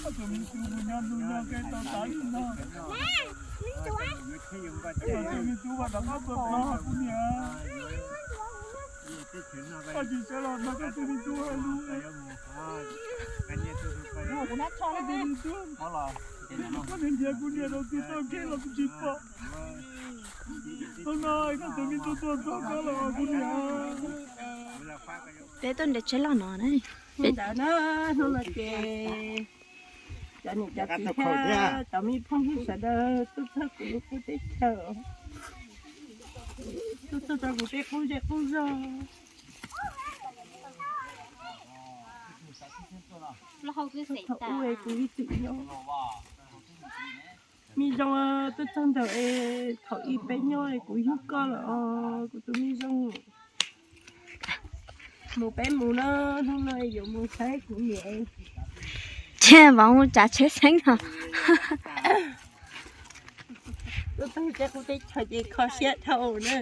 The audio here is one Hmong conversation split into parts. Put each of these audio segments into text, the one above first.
Tus me tub mus nyob ntuj nyob kev tau tas li no. Koj tus me tub mas rov qab tuaj txog kuv niam. Koj tsis sawv los nrog koj tus me tub hais lus. Koj tus me tub, koj niam ntiav kuv niam rau twg txoj kev los kuv tsis pom. Hnub no koj tus me tub tuaj txog koj los kuv niam. Peb tuaj nrhiav tsheb loj no na. Ntawd na, hnub no ces cov niam cov txiv thiab cov me phooj ywg sawv daws tuaj txog kuv lub qub teb chaws, tuaj txog rau kuv tej qub zej qub zog. Thaum ub es kuv ib txwm nyob, me zoo tuaj txog ntawm es thaum ub peb nyob es kuv yug koj los kuv tus me zoo. Mus peb mus na, hnub no yuav mus saib kuv niam. Ces vauv mus tsav tsheb xeeb no. Tuaj txog tej qub teb chaws ces kho siab dhau na.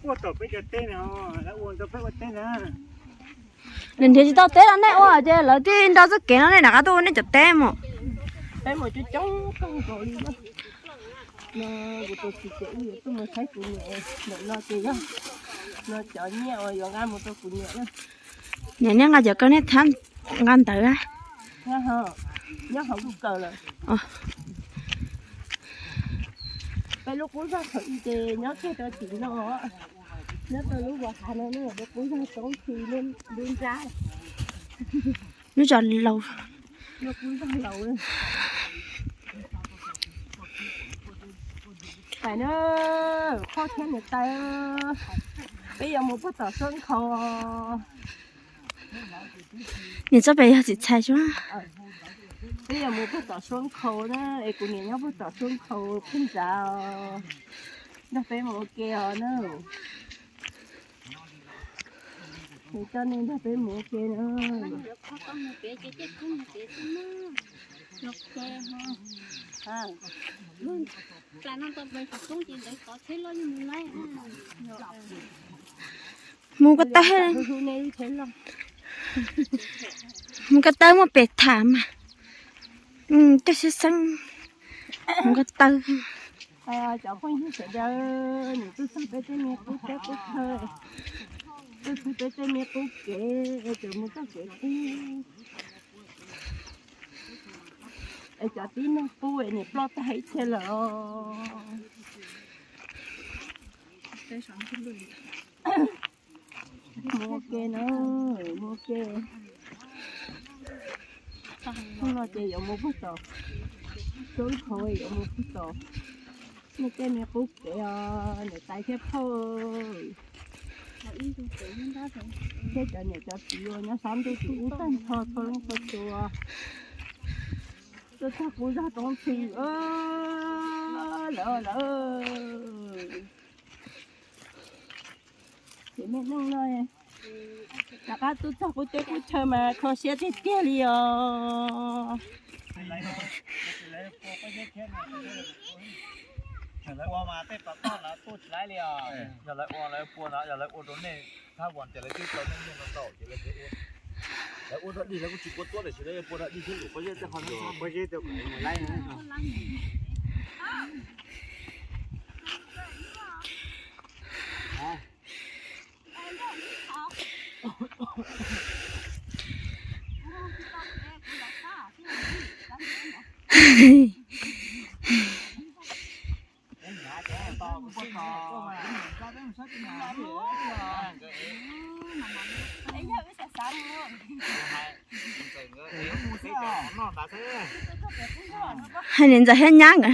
Ua tom peb cov teb no, lawv ua rau peb ua teb na. Nws nrhiav tsis tau teb rau nej ua ces lawv thiaj nrog txoj kev no nej rov qab tuaj ua nej cov teb mus. Peb mus coob coob kawg nkaus li na. No kuv tus txiv ces wb yuav tuaj mus saib kuv niam ntawm no ces yog no cov nyiaj uas yuav nqa mus rau kuv niam na. Niam, nej nqa cov kawg nej thab nqa ntawv a? Nyob hauv kuv kawm lawm. Peb lub qub zog thaum ub ces nyob kiag rau tim no, nyob rau lub vos hav no na, lub qub zog Soob Thi lub nrab. Lub zos laus. Lub qub zog laus. Tais na, phauj thiab niam tais, peb yuav mus puag tom Suab Nkhaus. Niam txoj pem yog txiv txhais tsuab. Peb yuav mus puag tom Suab Nkhaus na, es kuv niam nyob puag tom Suab Nkhaus phab ntsa. Nrog peb mus ua ke os na. Kuv coj nej nrog peb mus ua ke na. Mus ko taw, mus ko taw muaj pem tham mas. Tej xeeb xeeb, mus ko taw. Cov phooj ywg sawv daws, nws tuaj txog peb tej me qub teb qub chaw, tuaj txog peb tej me qub kev, es tseem mus txoj kev qub. Es cov tib neeg qub es nim ploj tag ib txhia lawm os. Mus ua ke na, mus ua ke. Hnub no ces yuav mus puag tom, Suab Nkhaus yuav mus puag tom. Nej tej me qub kev os niam tais thiab phauj, thiab cov niam cov txiv uas nyob sab ntuj tim ub tag nrho txhua leej txhua tus. Tuaj txog qub zog Roob Txhwm lawm lawm. Ces me neej no rov qab tuaj txog qub teb qub chaw mas kho siab tiag tiag li os. Lawv ua mas tej tom toj lawv tuaj tsis laib li os. Yog lawv ua lawv pua no, yog lawv ua rau nej thab vas ces lawv twb tau nej nyiaj ntau ntau ces lawv ua. Lawv ua rau dig lawv kuj tsis pua tuab lawm, lawv pua rau dig thiab lwm pob zeb tej qhov no, pob zeb tej qhov no laib. Hais niam ntxawm thiab nyab nkawd.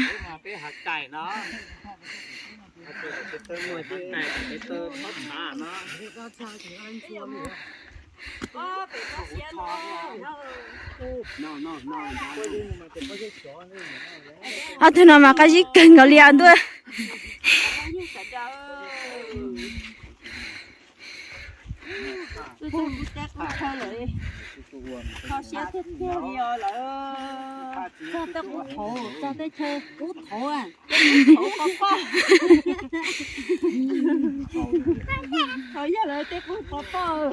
Ob tug no mas qab zib kawg nkaus li os ntuj. Txog tej qub chaw lawm, kho siab tiag tiag li os lawm. Txog tej qub thauv, txog tej chaw qub thauv, tej qub thauv qhov poj. Thaum yog lawv tej qub qhov poj.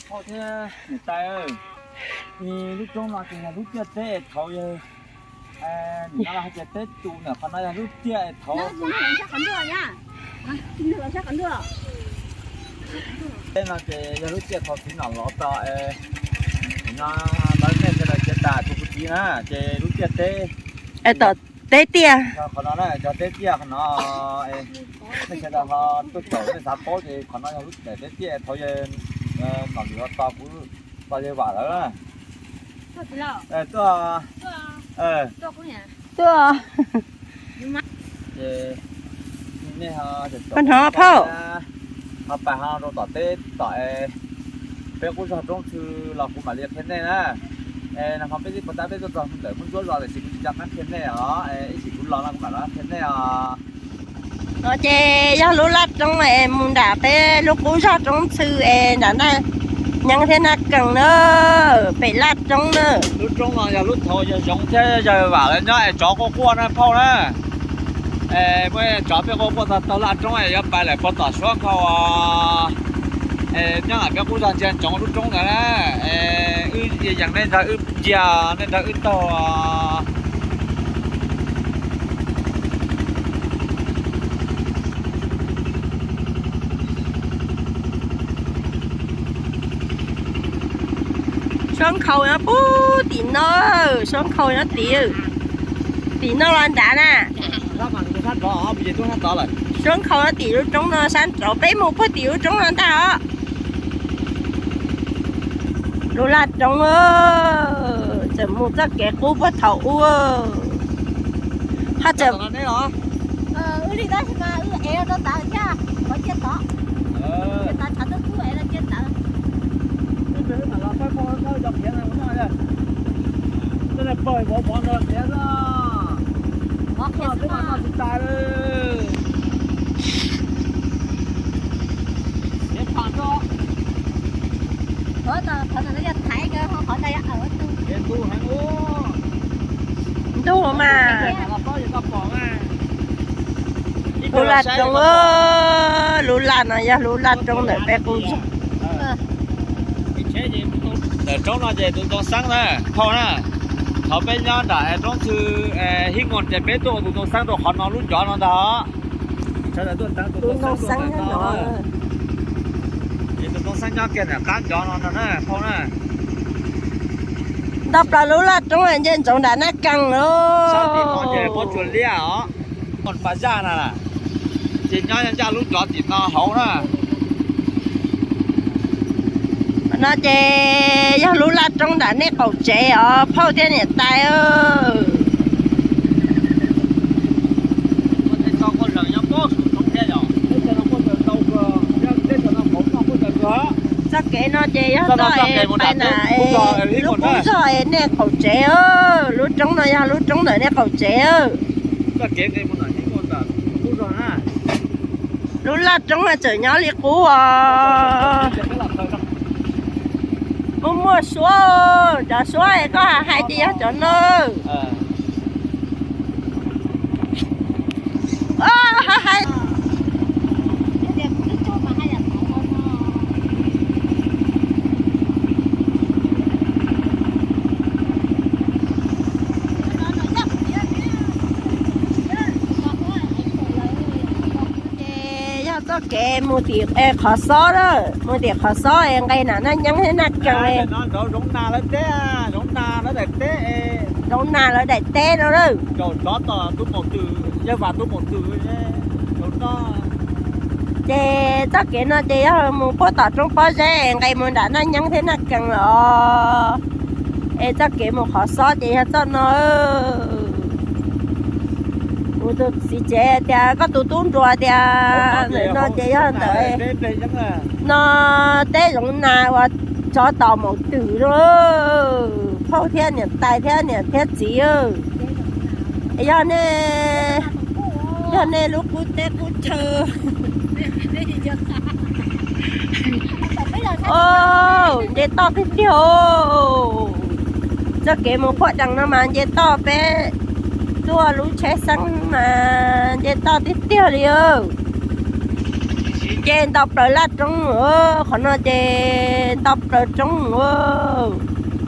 Phauj thiab niam tais, lub roob no ces yog lub tiaj teb thaud yog, nim no hais tias teb tus ntawm qhov no yog lub tiaj thaud. Teb no ces yog lub tiaj thaud txiv nom lov tod, nim no lawv nej sawv daws cev tas tus kuv txiv na ces lub tiaj teb, tom teb tiaj, qhov no na cov teb tiaj qhov no, nej sawv daws ho tuaj caum nej xav paub ces qhov no yog lub tiaj teb tiaj thaud yog nom lwm lov tod kuv tos yawg Vam lawv na. Tuaj, tuaj, nej ho hnov phauj, ho pais ho rau tom teb tom peb qub zog roob txhw los kuv mam li qhia nej na. Es nag hmo peb twb puas tab peb tuaj txog ntawm Hmoob Ntsuab zos tiam sis kuv tsis nco qab qhia nej os, ib tsam kuv los no kuv mam li qhia nej os. No ces yog lub laj roob es mus nram peb lub qub zog roob txhw es nram naj Nyeeb thiab Naj Kees na, pem laj roob na. Lub roob no yog lub thaud yawg Zoov thiab yawg Vam lawv nyob es tsov quaj quaj na phauj na. Es muaj tsov pheej quaj quaj txog taug laj roob es yuav pais lawm puag tom Suab Nkhaus. Es nyob ntawm peb qub zog ntsia ntsoov lub roob ntawd na. Es wb yees nej nrog wb ntsia, nej nrog wb taug. Suab Nkhaus nyob puag tim no, Suab Nkhaus nyob tim, tim no los nrad na. Suab Nkhaus nyob tim lub roob no sab nraud, peb mus puag tim lub roob no ntag os. Lub laj roob, txawm mus txoj kev qub puag thaum ub. Ho txawm Pawg mov nrog qiav xwb. Pawg mov noj tsis tas li. Lub laj roob, lub laj roob ntawm peb qub zog. Ntawm roob no ces tus ntoo xeeb na, phauj na. Thaum peb nyob nram roob Xwm Hib Nkoos ces peb tuaj ua tus ntoo xeeb rau qhov no lub ncov no ntag. Tus ntoo xeeb nyob no. Tus ntoo xeeb nyob kiag nram qab ncov no na, phauj na. Nto plaws lub laj roob nce ntsoov nram Naj Kees lawm. Sab tim no ces Pob Tsuas Liaj os, Pas Zaj na, ces nyob ncaj lub ncov tim no hauv na. No ces yog lub laj roob nram nej qaum tsev os phauj thiab niam tais. Txoj kev no ces yog txoj es pais nram lub qub zog es nej qaum tsev. Lub roob no yog lub roob ntawm nej qaum tsev. Lub laj roob tseem nyob li qub os. Muaj muaj suab, cov suab koj hais ces yog cov no. Ces yog txoj kev mus tim qhov xob lawm, mus tim qhov xob es nqes nram Naj Nyeeb thiab Naj Kees. Zoov Nas lawv daim teb no lawm. Ces txoj kev no ces yog mus puag tom roob Pob Zeb nqes mus nram Naj Nyeeb thiab Naj Kees lawm os. Es txoj kev mus qhov xob ces yog txoj no. Kuv tus txiv tsev tias koj tus tub nruas tias ntawm no ces yog ntawm no teb Zoov Nas uas tsov tom maum twm no. Phauj thiab niam tais thiab niam thiab txiv, yog nej, yog nej lub qub teb qub chaw. Nce toj tiag tiag. Txoj kev mus puag dees no mas nce toj, peb tuaj lub tsheb xeeb mas nce toj tiag tiag li. Nce nto plaws laj roob, qhov no ces nto plaws roob.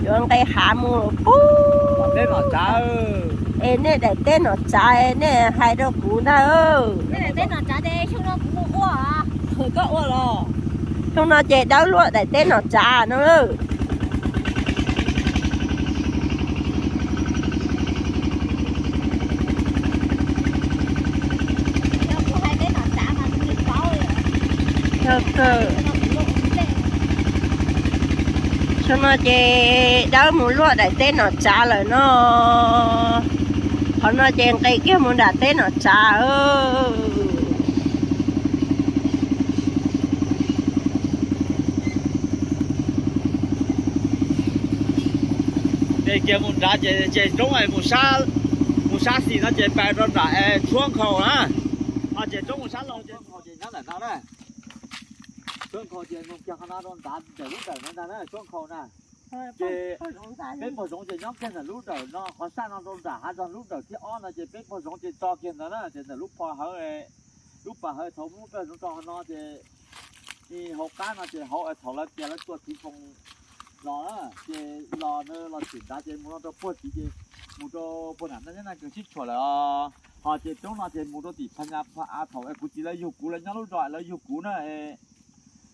Yuav nqes hav mus qub. Es nej daim teb nom tsav nej hais rau kuv ntag. Koj ua los, xyoo no ces Dawb luaj daim teb nom tsav no. Xyoo no ces Dawb mus luaj daim teb nom tsav lawm no. Qhov no ces nqis kiag mus nram teb nom tsav. Nqis kiag mus nrad ces, ces roob mus sab, mus sab xis no ces pais rau nram Tshuab Nkhaus na. Ces roob mus sab laug ces Nkhaus ces nyob ntawm no na. Tshuab Nkhaus ces mus kiag qhov no rau nrad ntawm lub dawm no ntag na, Tshuab Nkhaus na. Ces peb pog zoov ces nyob kiag ntawm lub dawm no, qhov saj no rau nram hav zoov lub dawm thib ob no ces peb pog zoov ces tso kiag ntawd na, ces ntawm lub pog hawv, lub pas hawv thaum muab peb zoov tso qhov no ces hauv qab no ces hauv thaum lawv tias lawv tua txiv foos los na, ces los na los txim nrad ces mus no rau puag tid ces mus rau puag nram Naj Nyeeb Naj Kees sib tshuam lawm os. Ho ces roob no ces mus rau tim Phab Nyas Phab Av thaum kuv txiv lawv yug kuv, lawv nyob lub zos lawv yug kuv na.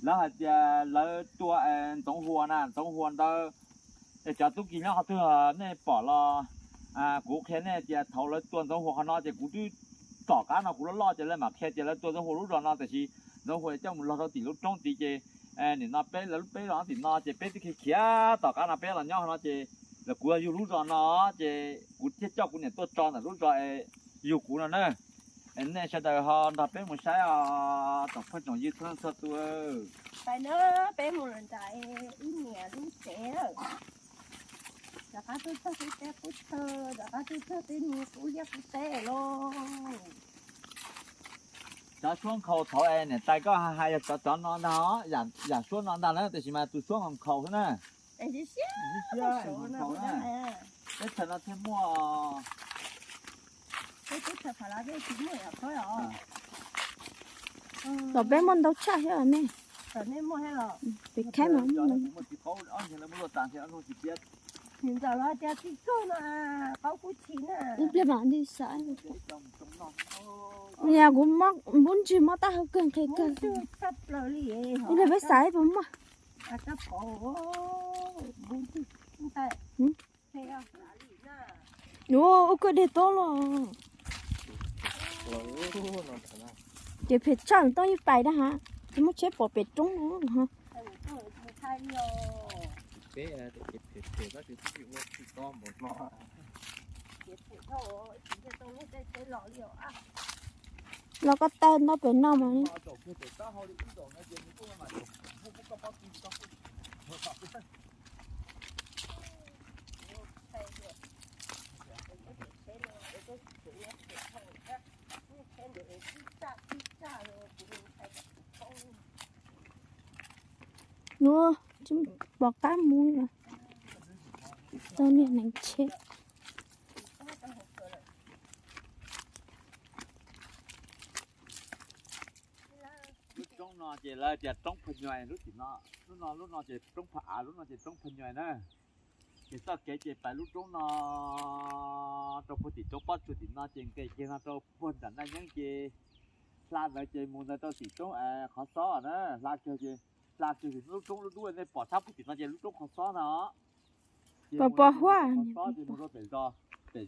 Lawv hais tias lawv tua Ntxoov Huas na, Ntxoov Huas ntawd es cov tub ki nyob qhov twg nej pom los kuv qhia nej tias thaum lawv tua Ntxoov Huas qhov no ces kuv twb tom qab no kuv loj loj ces lawv mam qhia tias lawv tua Ntxoov Huas lub zos no, tiam sis Ntxoov Huas coj mus log rau tim lub roob tid ces nim no peb lawv lub peb zos tim no ces peb twb khiav khiav tom qab no peb los nyob qhov no ces lawv kuv yug lub zos no ces kuv thiaj coj kuv niam tuaj tso ntawm lub zos es yug kuv no na. Nej sawv daws ho nrog peb mus saib os, tsoom phooj tsoom ywg txhua leej txhua tus. Pais na, peb mus nram ib niam lub tsev. Rov qab tuaj txog peb teb qub chaw, rov qab tuaj txog peb niam qub liaj qub teb lauj. Cov Suab Nkhaus thaum niam tais koj hais yog cov cov no ntag, yam Suab no ntag na, tiam sis mas tus Suab Nkhaus xwb na. Teb chaws no thiaj muaj, Tom peb muaj ntau tshaj thiab ne. Pem khaib mas. Ib pliag mam li xav. Niag kuv mob npub ntsig mob taub hau kawg nqhis kawg. Ib pliag peb xav puas muaj. Ua ub koj deg tob los. Ces phem tshaj tooj yeej pais dab ha. Ces muab tsheb pom pem roob no. Los koj taw nto pem no mas. Nuav tsis pom qab mus li. Tau niag neeg tsheb. Lub roob no ces lawv tias roob Pha Nyuais, lub tim no, lub no, lub no ces roob Pha Av, lub no ces roob Pha Nyuais na. Ces txoj kev ces pais lub roob no rau puag tim roob pob tsuas tim no ces nqes kiag no rau puag nram Naj Nyeeb ces hla ntawd ces mus ntawd rau tim roob Qhov Xob na, hla kiag ces, hla kiag lub roob dub dub nej pom sab puag tim no ces lub roob Qhov Xob no. Pos pos huab Qhov Xob ces mus rau pem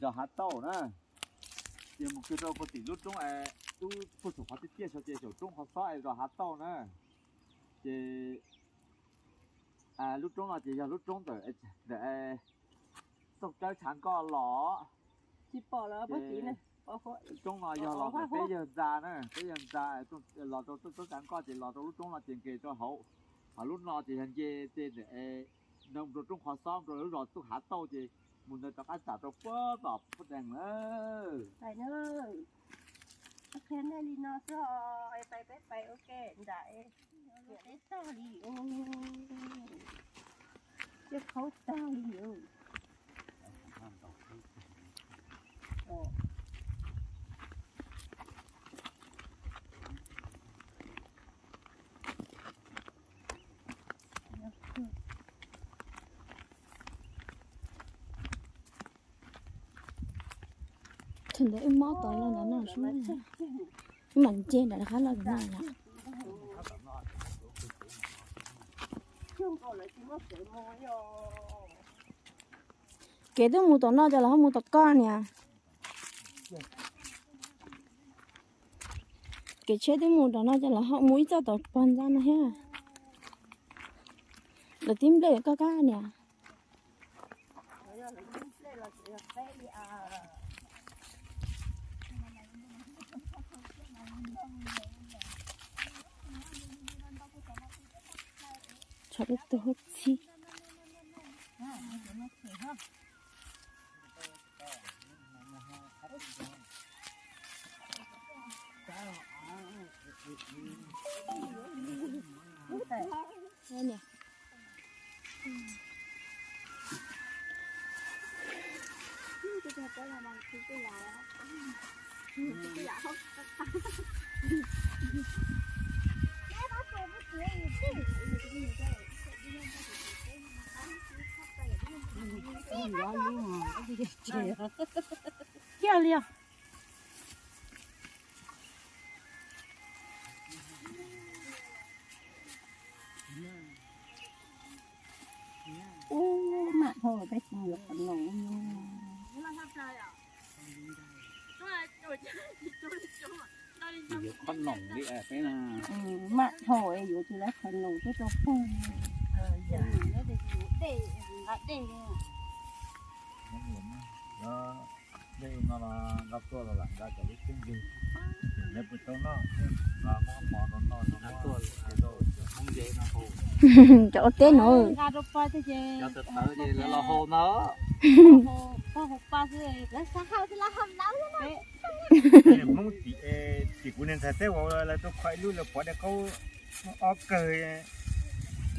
zos Hav Tauj na. Ces mus kiag rau puag tim lub roob, lub puag saum qhov tiaj tiaj so ces saum roob Qhov Xob es zos Hav Tauj na. Ces lub roob no ces yog lub roob ntawm, ntawm Txooj Tsawb tshav nkoj los. Roob no yog los ntawm peb yawg ntxa na, peb yawg ntxa los rau Txooj Tsawb tshav nkoj ces los rau lub roob no ces nqes rau hauv. Ho lub no ces yog nce tej ntawm, no mus rau roob Qhov Xob, mus rau lub zos Txooj Hav Tauj ces mus ntawd rov qab tsam rau puag tom Phuj Dees na. Qhia nej li no xwb, pais peb pais ua ke nram, peb tag li, coj khaub tag li. Thaum ntawd wb mob tod los ntawm no, wb mam nce nram qab los ntawm no lawm. Kev twb mus tom no ces los ho mus tom koj niam. Kev tsheb twb mus tom no ces los ho mus ib txoj tom pog ntxa no thiab. Lawv tib nplej koj kab niam. Tsam ib tug huab txhib. Kiag li os. Ub, mam dhau peb tsis yuav qhov noom. Yuav qhov noom li peb na. Mam dhau yuav tsis lawv qhov noom tuaj rau pog. Dej no los nqa tuaj los lam nqa cov lub xub ntiag, lawv puas tau noj, nqa mov rau noj rau noj. Cov ua teb no, Hmoob tim, tim kuv niag ntxhais teb uas lawv tuaj kho ib lub lawv pov dej qaub ob kawg,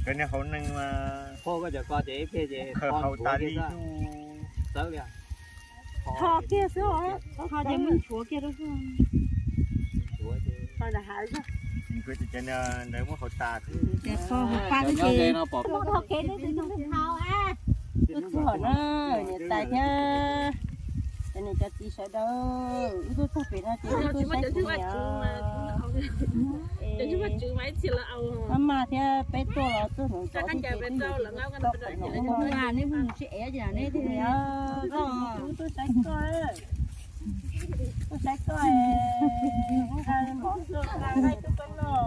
cov niag hauv neeg mas khaws haus tas li. Txawb li. Tho kiag xwb, tho ces muab nchuav kiag rau xwb. Tho ntawm hav xwb. Ces tho hauv pab xwb ces muab tho kev xwb ces tho. Tuaj txog na, niam tais thiab cov niam cov txiv sawv daws, wb tuaj txog pem no ces wb tuaj saib kuv niam. Maj maj thiab peb tuaj los tuaj hnub tod thiab ces twb yuav tsis tau qhov no. Nej mus sib ev ces nej thiaj li, wb tuaj saib koj, tuaj saib koj, nqa mov tuaj nqa nqaij tuaj koj noj,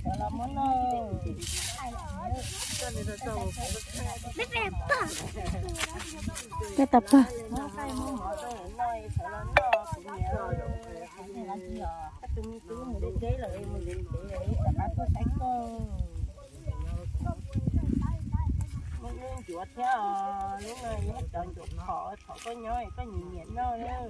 cov los muab noj. Peb tas pag. Muab nqaij muab mov tuaj noj, sawv los noj kuv niam. Koj tus me tub mus deb deb lawm, mus ntev ntev lawm, rov qab tuaj saib koj. Muaj hnub ncuav thiab os, hnub no yog cov ncuav phom thov koj nyob koj nyiam nyiam noj.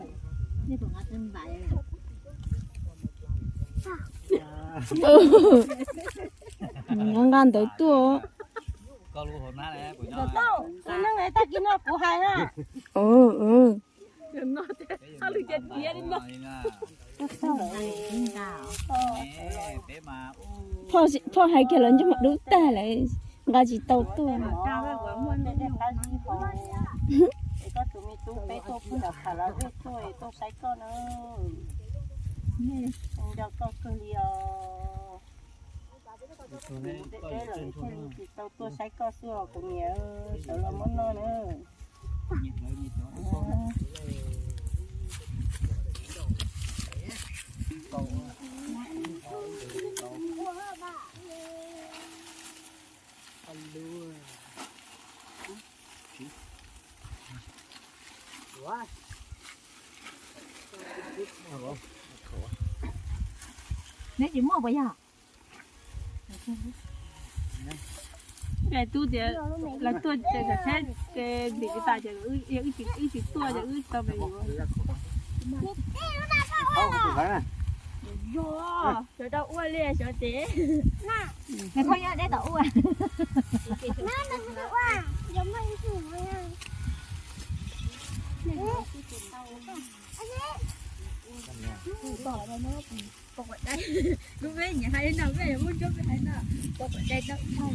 Nqa ntawv tuaj. Tus neeg tag kis no kuv hais na. Phauj hais kiag los ntsej muag dub tag lawm, nqa tsis tau tuaj. Koj tus me tub peb tuaj pw nram qhov los tuaj, tuaj saib koj na. Nco koj kawg li os. Tsis tau tuaj saib koj xwb os kuv niam, sawv los muab noj na. Neb tsis muaj puas yog? Lawv tub tias lawv tuaj ces thaum tsheb ces ntim tas ces wb tsis tuaj ces wb tau pes yuav. Yog, sawv daws ua li sawv tsev. Nws kho nyob deb tom ua. Lub peb nyiam hais no, peb yuav muab ncuab peb hais no, pom kom dai tau. Pom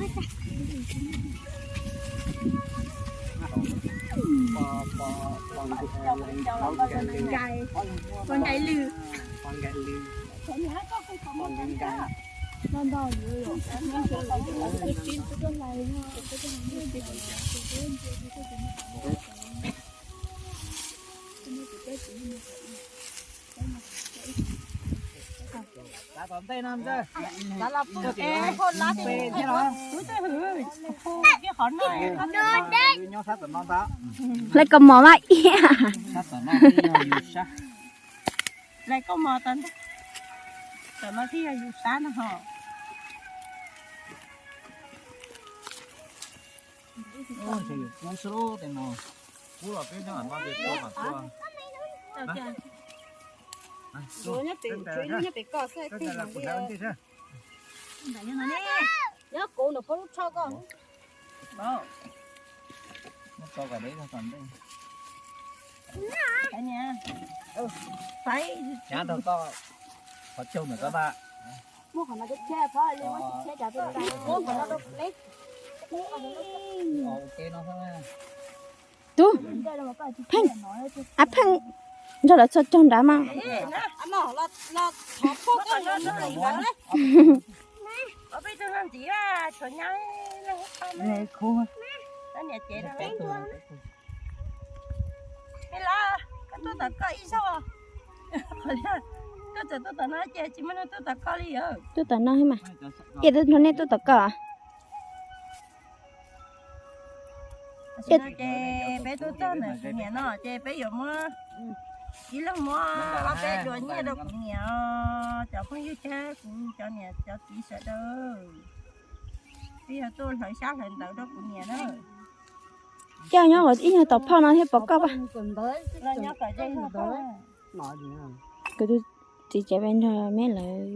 nkaus lwm. Hlais koj mov mas iab. Hlais koj mov, tam no thiaj yog yus sab no ho. Nyob kuv nram pob lub tsho koj. Nyab rau koj qhov chaw ntawm koj ntag. Muab qhov no rau peb, muab qhov no rau peb. Tub, Pheej, a Pheej, nrog lawv txog caug nrad mas. Tuaj tom no mas. Ib tug nrog nej tuaj tom koj. Ces peb tuaj txog ntawm kuv niam no ces peb yuav muab, ib leeg muab ob peb duas nyiaj rau kuv niam, cov phooj ywg thiab kuv cov niam cov txiv sawv daws. Peb yuav tuaj hlawv xyab hlawv ntawv rau kuv niam na. Coj nyob ib nyuag tom phauj no thiab pom koj pab. Kuv tus txiv tsev pem nrog me lawv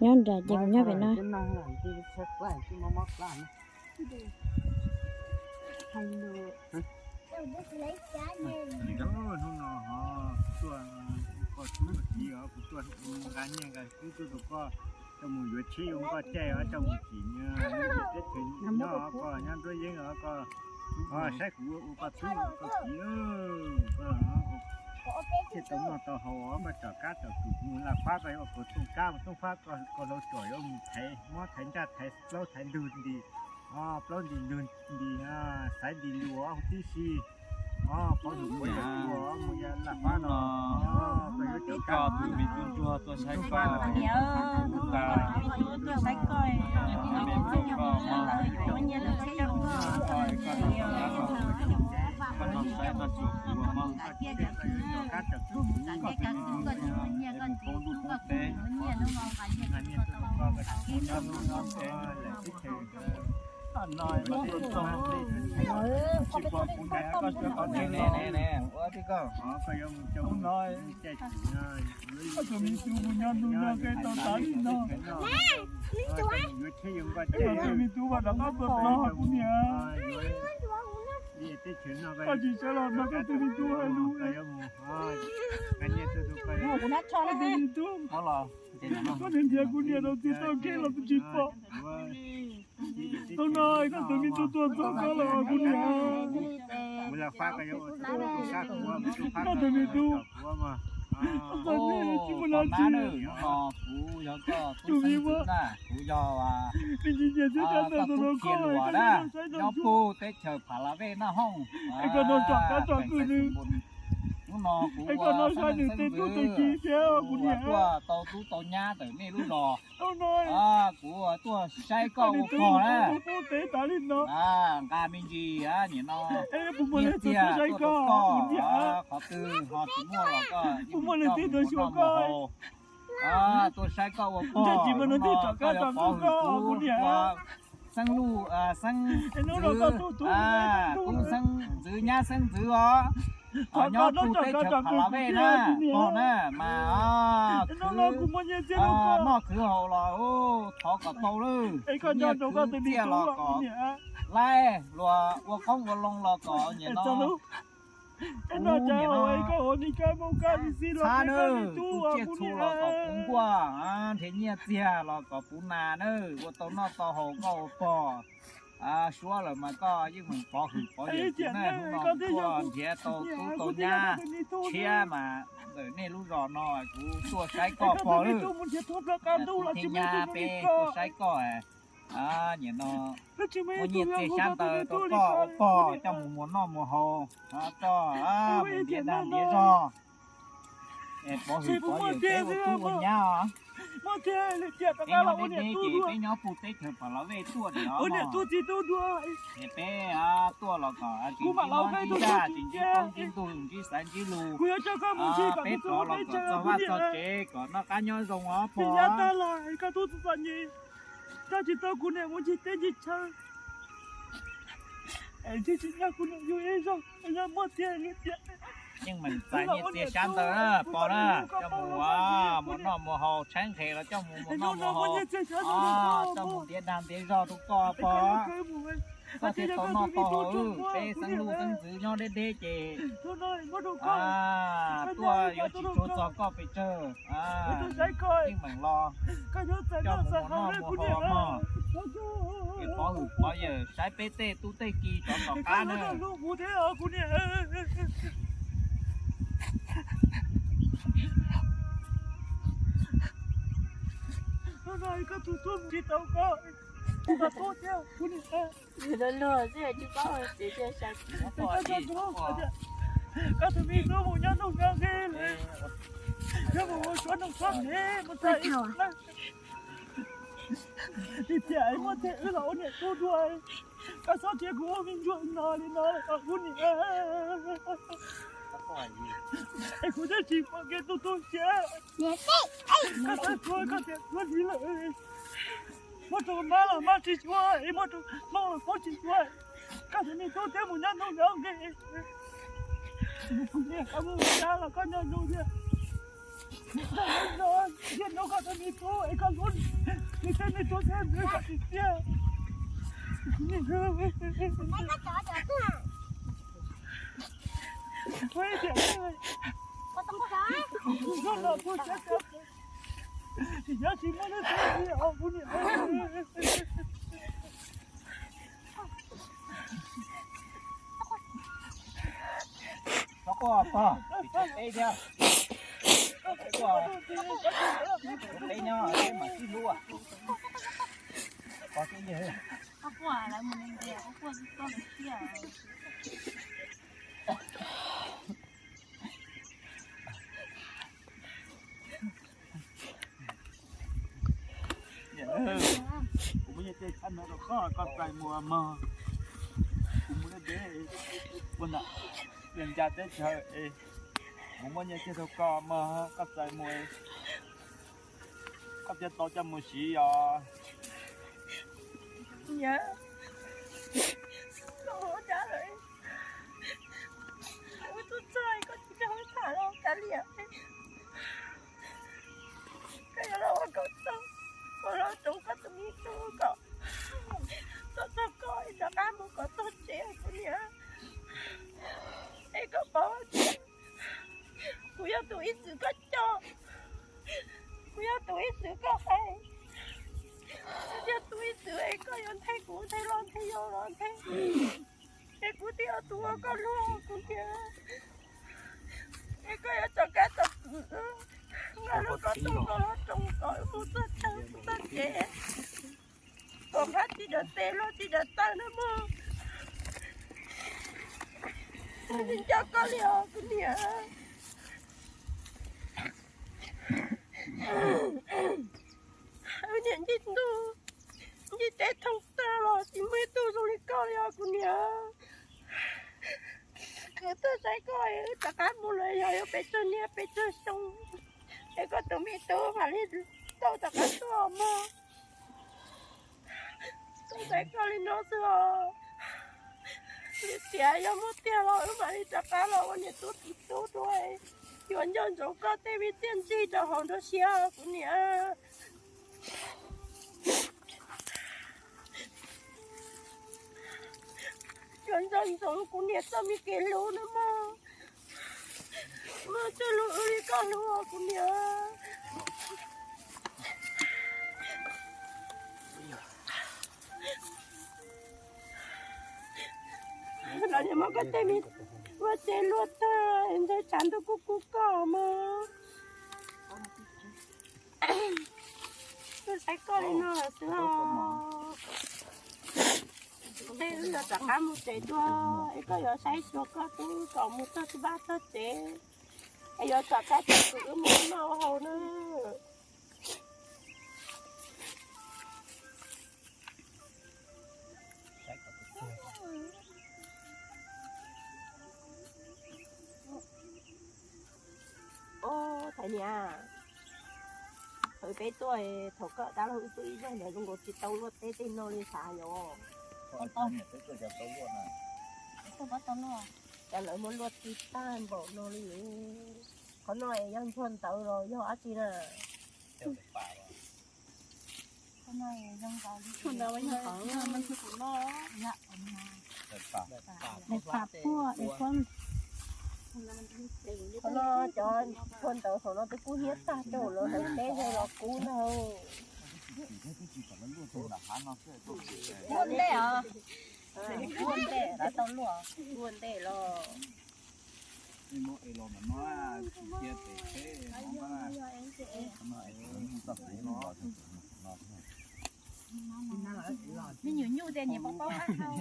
nyob nrad ces kuv nyob pem no. Hnub no ho tuaj koj tub koj kiv os, kuv tuaj nqa nyiaj nqa kub tuaj rau koj, coj mus yuav tsheb yuav nkoj caij os, coj mus kim nyob teb chaws nyob os, koj nyob nruab yeeb os, koj saib kuv ua koj tub koj kiv, koj thiaj tau noj tau haus os, koj tom kab tom kwm kuv mus laj fab koj yuav ua kuv tooj kab mus tooj fab koj, koj laus tsom yuav mus thaiv mob thaiv ntsaj thaiv plaub thaiv ntug nti, plaub nti ntug nti, xaiv nti lus huv tib si. Os, pov hwm pov yawm ua mus ya laj fab no, koj yuav cov kab me tub ntsuag tuaj saib koj, tuaj saib koj, me tub koj, koj saib koj tsuas kuv mog, koj yuav cov kab cov kub, koj tus me tub, mus poob ntuj poob teb, nqa nyiaj tuaj rau koj, koj tsis poob ntuj poob teb, lawm teb chaws. Koj tus me tub mus nyob ntuj nyob teb tau tas li no. Koj tus me tub mas rov qab tuaj txog kuv niam. Koj tsis sawv los nrog koj tus me tub hais lus. Koj tus me tub, koj nrhiav kuv niam rau txij txoj kev los kuv tsis pom. Hnub no koj tus me tub tuaj txog koj los kuv niam. Koj tus me tub, tsis muaj dab tsi. Tus me muab, me ntsis nyiam thiab sab ntawm tus no koj, koj nyob saib nyob puag teb chaws Pha La Vej Naj Hooj, es koj nrog tsom kab tsom kwm nws, es koj nrog saib nws tej tub tej kiv thiab kuv niam. Tuaj tau tub tau nyab ntawm nej lub zos. Kuv tuaj saib koj ua pog na. Nqa me ntsis nim no nyiaj txiag tuaj rau koj, qhov twg ho tsis muaj los koj ib mus coj mus ua noj ua haus. Tuaj saib koj ua pog, koj yuav pov hwm kuv ua xeeb luj xeeb ntxwv, tub xeeb ntxwv nyab xeeb ntxwv os. Nyob puag teb chaws Pha La Vej na, pog na, mas khwv noj khwv haus los thov kom tau lawm, nyiaj kwv txiaj los kom laib, luag ua qoob ua loo los kom nim no txhab nawb, tu tsiaj txhu los kom puv nkuaj, nrhiav nyiaj txiag los kom puv nas nawb, ua tau noj tau haus koj ua pog. Suab lawm mas koj yeej meem pov hwm pov yawm kuv na, hnub no kuv tuaj nrhiav tau tub tau nyab tshiab mas ntawm nej lub zos no kuv tuaj saib koj pog lawm. Kuv thiab nyab peb tuaj saib koj, nim no muaj nyiaj txiag xyab ntawv rau koj ua pog coj mus muas noj muas haus, koj mus ntiav dag ntiav zog. Pov hwm pov yawm peb ua tub ua nyab os. Peb nyob deb deb ces peb nyob puag teb chaws Pha La Vej tuaj nim no. Es peb tuaj los kom tsis ntsib mob ntsib zaj, tsis ntsib plaub ntsib ntug, ntsib xaiv ntsib lus. Peb rov los kom txog vaj txog tsev kom noj qab nyob zoo os pog. Koj tsis tau kuv niam mus ncig teb ncig chaw, tsis tsis nyob kuv niam yug ib zaug, yog muaj tiag li tiag. Yeej meem txais nyiaj txiag xyab ntawv na pog na, coj mus muas noj muas haus, tshaib nqhis los coj mus muas noj muas haus, coj mus ntiav dag ntiav zog rau koj pog. Koj thiaj tau noj tau haus, peb xeeb luj xeeb ntxwv nyob deb deb ces tuaj yuav tsis tshua txog koj pes tsawg. Yeej meem los coj mus muas noj muas haus mog. Es pov hwm pov yawm saib peb tej tub tej ki rov tom qab na. Koj tus me tub mus nyob ntuj nyob nqe, yog mus ua suav nroog suav me mus tag ib sim neej. Tiag tiag muaj tiag wb los ua niam tub dua, koj txhob cia kuv ua me ntsuag no li no os kuv niam. Es kuv twb tsis pom kev tu tu siab, koj txhob txhua koj tias txhua li lawm. Muab rau mab los mab tsis txhua, muab rau hmoob los hmoob tsis txhua. Koj tus me tub thiab mus nyob ntuj nyob nqe, kuv niam koj mus ua dab los koj nyob zoo thiab. Niaj hnub koj tus me tub es koj hlub nws tej me tub xeeb ntxwv kom tiag tiag. Kuv niam, kuv niam, kuv niam, Txhob quaj pog, tsis tshua teb thiab. Txhob quaj, teb nyob teb mam sib hlub. Pog teb yog. Kuv muab nyiaj txiag tshaj no rau koj, koj txais mus mog. Kuv mus deb deb ua nram ncas teb chaws es kuv muab nyiaj txiag rau koj mog, koj txais mus, koj thiaj tau coj mus siv os. Niam, koj ua cas lawm? Wb tub txog koj tsis coj wb tham los kav liam. Koj yuav los ua koj txog, ua los rau koj tus me tub kom txog txog koj es rov qab mus kom txog tsev kuv niam. Es koj paub tias kuv yog tus ib txwm koj coj, kuv yog tus ib txwm koj hais, kuv yog tus ib txwm es koj yuav nthe kuv nthe los nthe yau los nthe, es kuv thiaj ua tus uas koj hlub kuv niam. Es koj yuav tso kab tso kwm nqa lub koj tub los los rau kom wb mus txog chaw mus txog tsev, kom qab tsis dam tes los tsis dam taw na mog. Tsis nco koj li os kuv niam. Wb niam ncig ntuj ncig teb thoob tag los tsis muaj ib tug zoo li koj li os kuv niam. Kuv tuaj saib koj es wb rov qab mus los yog yuav pes tsawg niaj pes tsawg xyoo es koj tus me tub mam li tau rov qab tuaj mog. Tuaj saib koj li no xwb os. Li tias yog muaj tiag los wb mam li rov qab los ua niam tub txiv tub dua, yuav nco ntsoov koj tej vij tiaj ntsig rau hauv nruab siab kuv niam. Yuav nco ntsoov kuv niam txoj me kev hlub no mog. Muaj txoj hlub wb li koj hlub os kuv niam. Los niam muab koj tej me ua tsev luaj tag ntshai tshav ntuj kuj kub koj mog. Tuaj saib koj li no lawm xwb os. Tej wb yuav rov qab mus tsev dua, es koj yuav saib xyuas koj tub kom mus txog tsis vaj txog tsev, es yuav rov qab txog kuv wb mus noj haus na. Ov, thaiv niam, thaum peb tuaj thaum koj dab laug wb tuaj ib zag ntawd zoo nkaus tsis tau luaj teb tej no li xav yom. Cas lawv muab luaj tib tag npaum no li. Qhov no es yog ntsuag ntawd los yog dab tsi na? Qhov no cov ntsuag ntawd thaum no twb kub hnyiab tag rau lawv lawv teb los kub ntag. Ua ntej os, ua ntej lawv tau luaj, ua ntej los. Me nyuam nyuj nyuj tias niam paub paub qab hau.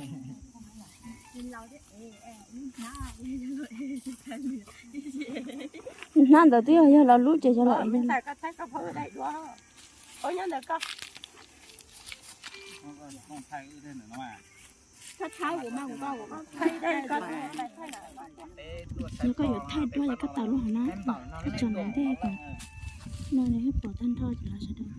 Hnab ntawd twb yog yog los lub ces yog los. Yog koj yuav thaij duab ces koj tawm lub hauv na, koj tso ntawm ntej kom no nws pom tag nrho ces lawv sawv daws ho tawm.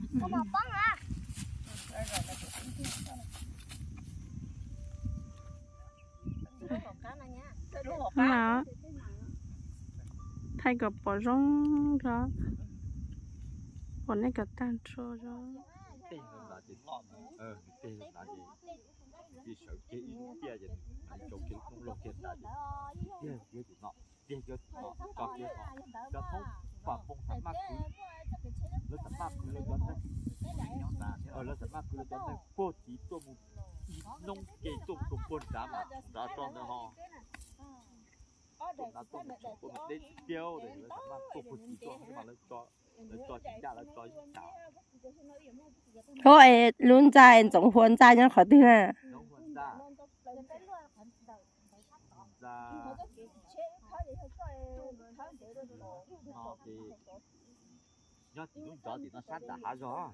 Mas thaij kom pom zoo tso, pom nej kom tag nrho tso. tiag, cov, cov thoob pam npoo xam maj kwv, lawv xam maj kwv lawv cov neeg, lawv xam maj kwv lawv cov neeg puag txiv tuaj mus ib hnub ke tuaj mus rau puag nrad mas nrad tso ntawd ho. Tuaj nrad tuaj mus tshwm puag mus deb tiag, lawv xam maj tuaj puag txiv tuaj mas lawv tso, lawv tso tsis ncaj lawv tso ib tsam. Ho es lub ntxa es Ntxoov Huas ntxa nyob qhov twg na? Ntxoov Huas ntxa, ntxa, nyob tim lub ncov tim no sab nram hav zog.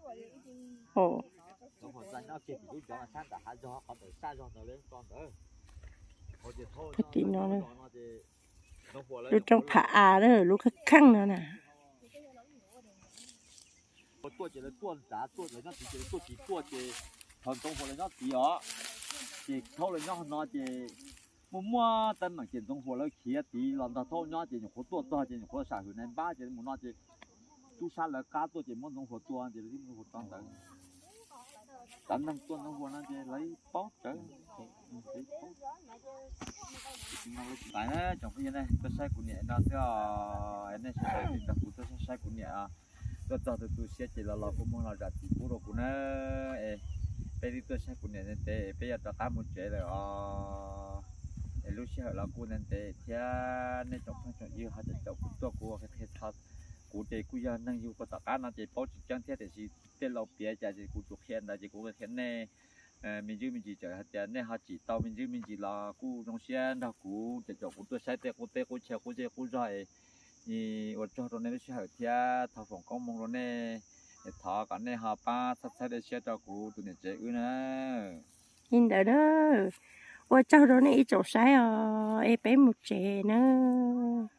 Ntxoov Huas ntxa nyob kiag tim lub ncov no sab nram hav zog qhov ntawm sab zog ntawd lawv tso ntawd. Tim no, lub roob Phav Av, lub kheej kheej no na. Tuaj ces lawv tuaj nrad tuaj, lawv nyob tid ces lawv tuaj tid tuaj ces thaum Ntxoov Huas lawv nyob tid os, ces thaum lawv nyob no ces muaj muaj teeb meem ces Ntxoov Huas lawv khiav tid los ntog thaum nyob ces nyuam qhuav tuaj txog ces nyuam qhuav sam hwm nais npab ces mus no ces tub sab lawv qab tuaj ces muab Ntxoov Huas tua ces lawv thiaj muab Ntxoov Huas tso ntawd. Cov neeg tuaj Ntxoov Huas no ces lawv paub tsawv. Tsoom phooj ywg nej tuaj saib kuv niam no xwb os, nej sawv daws nrog kuv tuaj saib saib kuv niam os. Tuaj txog tu tu siab ces los los kuj muab los zam txim pub rau kuv na. Es peb twb tuaj saib kuv niam ntev ntev es peb yuav rov qab mus tsev lawm os. Es lub sij hawm los kuj ntev ntev thiab, nej tsoom phooj tsoom ywg ho caum caum kuv tuaj kuv qhia qhia txog kuv ces kuj yog neeg yug puag tom qab no ces paub tsis tseeb thiab tiam sis tej laus piav cas ces kuv tsuas qhia ntawd ces kuv qhia qhia nej. Me ntsis me ntsis txawm hais tias nej ho tsim tau me ntsis me ntsis los kuj zoo siab nrog kuv caum caum kuv tuaj saib tej qub teb qub chaw qub zej qub zog es ua tsaug rau nej lub sij hawm thiab thov foom koob hmoov rau nej. Es thov kom nej ho pab txhawb txhawb dej siab rau kuv tus niam tsev wb na. Li ntawd na, ua tsaug rau nej ib tsoom saib os, es peb mus tsev nawb.